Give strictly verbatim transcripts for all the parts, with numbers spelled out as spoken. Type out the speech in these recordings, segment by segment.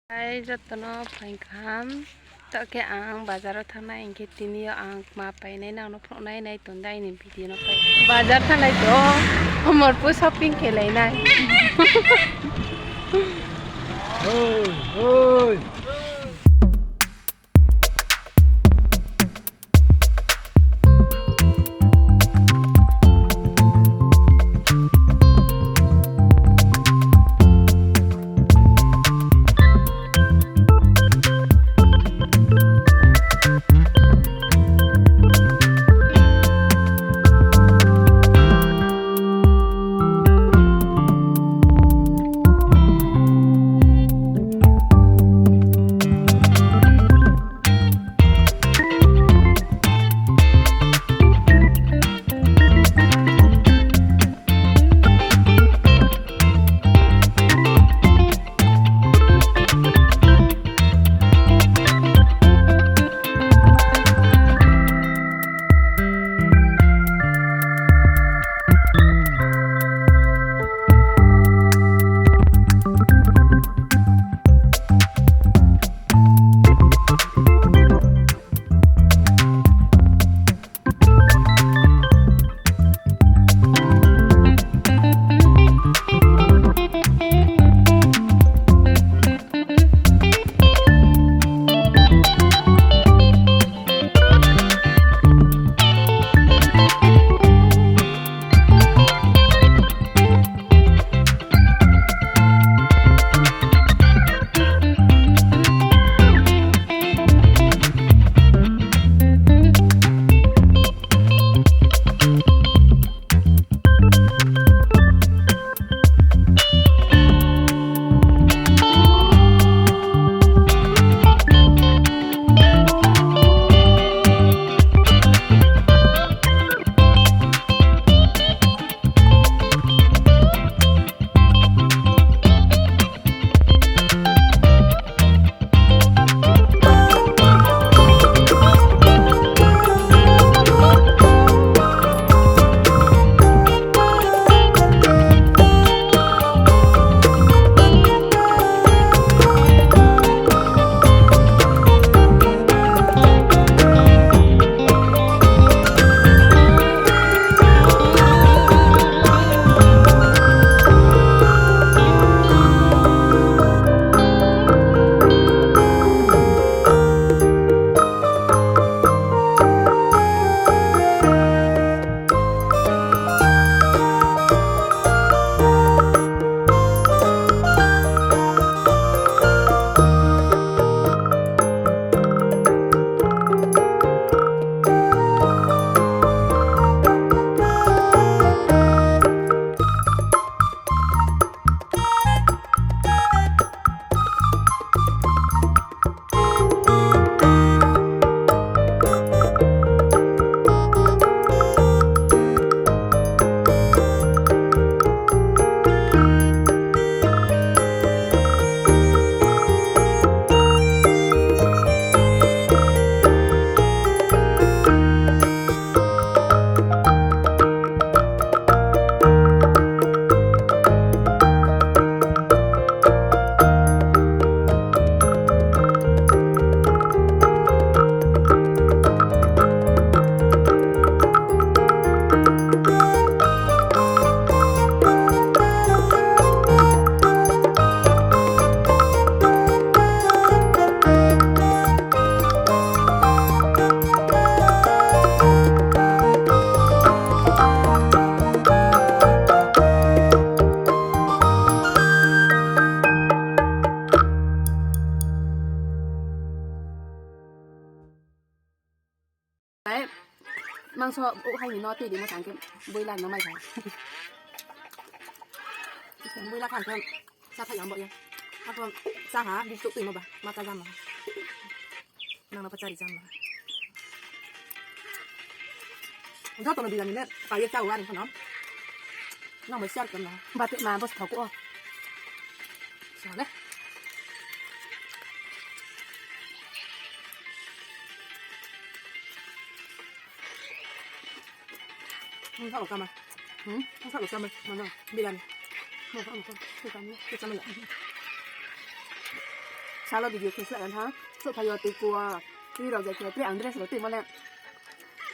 Ai, joto no phaing kaham. Taoh khe ang bazar wo thanngnai, hing khe tini yo ang kma painai nang no phnuhnai, nai tong di aini video no pai. Bazar thanngnai to, homor pho shopping khe lai nai. Oi, oi. Ai, mangso o hai ni no tui di mo sang khe boila no mai tha. Boila khan khe sa thai yang bo ya. Ako sa ha di tuk tui mo ba ma ka jam ma. Nang no pachari jam ma. Joto no bilam ni ne pa ye chao ari kono. Nang bai share khe no. Bati ma bos thok o. Sale. Nang thok kama. Hmm? Nang thok kama. Mana? Bilam. Nang thok kama. Kama ya. Salo video khe slái ha. Souhphai yo tui ku o. Tui rao jai khe, tui ang dress rao tui mo le.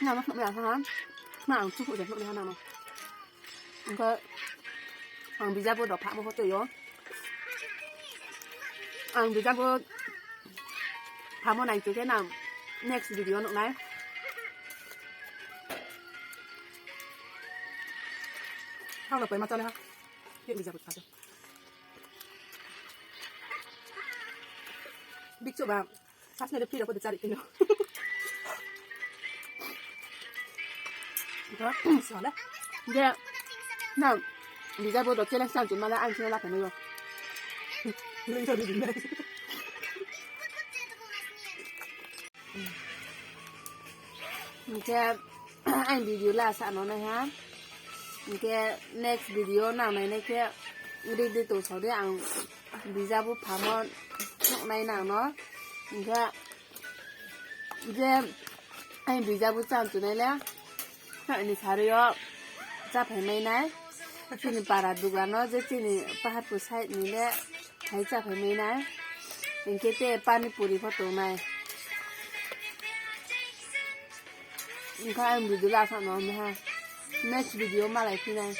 Nang no phnuh mai ya ha. Ma ang chu phuh se phnuh nai ha nang no. Hing khe ang bijabo rao phamo pho tui yo. Ang bijabo phamo nai tui khe nang next video nuh nai. Thang no pai ma chá nai ha. Khe bijabo pha se. Bikchuh ba, sasni de phira pho de chari tino. Sala. Je, nang, bijabo rao challenge chang chun ma le ang channel la phai nai yo. Hing khe, ang video la sa no nai ha. Hing khe next video nang nai nai khe ready tong sao di, ang bijabo phamo phnuh nai nang no. Hing khe je ang bijabo chang chunai le, ni sarui yo cháphai mai nai. Chini para dugan no je chini Paharpur side ni le phai cháphai mai nai. Hing khe te pani puri pho tong nai. Hing khe ang video la sa no nai ha. Next video malai phi nai.